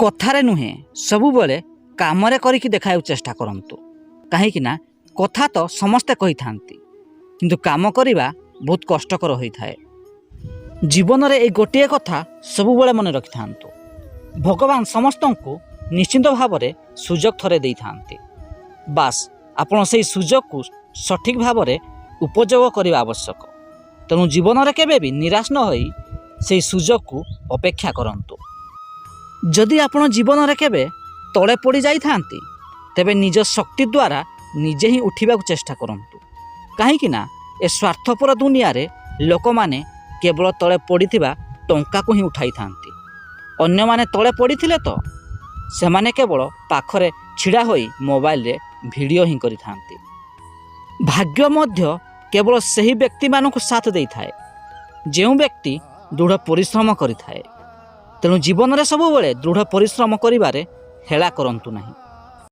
କଥାରେ ନୁହେଁ, ସବୁବେଳେ କାମରେ କରିକି ଦେଖାଇବାକୁ ଚେଷ୍ଟା କରନ୍ତୁ। କାହିଁକି ନା କଥା ତ ସମସ୍ତେ କହିଥାନ୍ତି, କିନ୍ତୁ କାମ କରିବା ବହୁତ କଷ୍ଟକର ହୋଇଥାଏ। ଜୀବନରେ ଏଇ ଗୋଟିଏ କଥା ସବୁବେଳେ ମନେ ରଖିଥାନ୍ତୁ, ଭଗବାନ ସମସ୍ତଙ୍କୁ ନିଶ୍ଚିନ୍ତ ଭାବରେ ସୁଯୋଗ ଥରେ ଦେଇଥାନ୍ତି। ବାସ୍, ଆପଣ ସେଇ ସୁଯୋଗକୁ ସଠିକ୍ ଭାବରେ ଉପଯୋଗ କରିବା ଆବଶ୍ୟକ। ତେଣୁ ଜୀବନରେ କେବେ ବି ନିରାଶ ନ ହୋଇ ସେଇ ସୁଯୋଗକୁ ଅପେକ୍ଷା କରନ୍ତୁ। ଯଦି ଆପଣ ଜୀବନରେ କେବେ ତଳେ ପଡ଼ି ଯାଇଥାନ୍ତି, ତେବେ ନିଜ ଶକ୍ତି ଦ୍ୱାରା ନିଜେ ହିଁ ଉଠିବାକୁ ଚେଷ୍ଟା କରନ୍ତୁ। କାହିଁକି ନା ଏ ସ୍ୱାର୍ଥପର ଦୁନିଆରେ ଲୋକମାନେ କେବଳ ତଳେ ପଡ଼ିଥିବା ଟଙ୍କାକୁ ହିଁ ଉଠାଇଥାନ୍ତି। ଅନ୍ୟମାନେ ତଳେ ପଡ଼ିଥିଲେ ତ ସେମାନେ କେବଳ ପାଖରେ ଛିଡ଼ା ହୋଇ ମୋବାଇଲରେ ଭିଡ଼ିଓ ହିଁ କରିଥାନ୍ତି। ଭାଗ୍ୟ ମଧ୍ୟ କେବଳ ସେହି ବ୍ୟକ୍ତିମାନଙ୍କୁ ସାଥ ଦେଇଥାଏ, ଯେଉଁ ବ୍ୟକ୍ତି ଦୃଢ଼ ପରିଶ୍ରମ କରିଥାଏ। ତେଣୁ ଜୀବନରେ ସବୁବେଳେ ଦୃଢ଼ ପରିଶ୍ରମ କରିବାରେ ହେଳା କରନ୍ତୁ ନାହିଁ।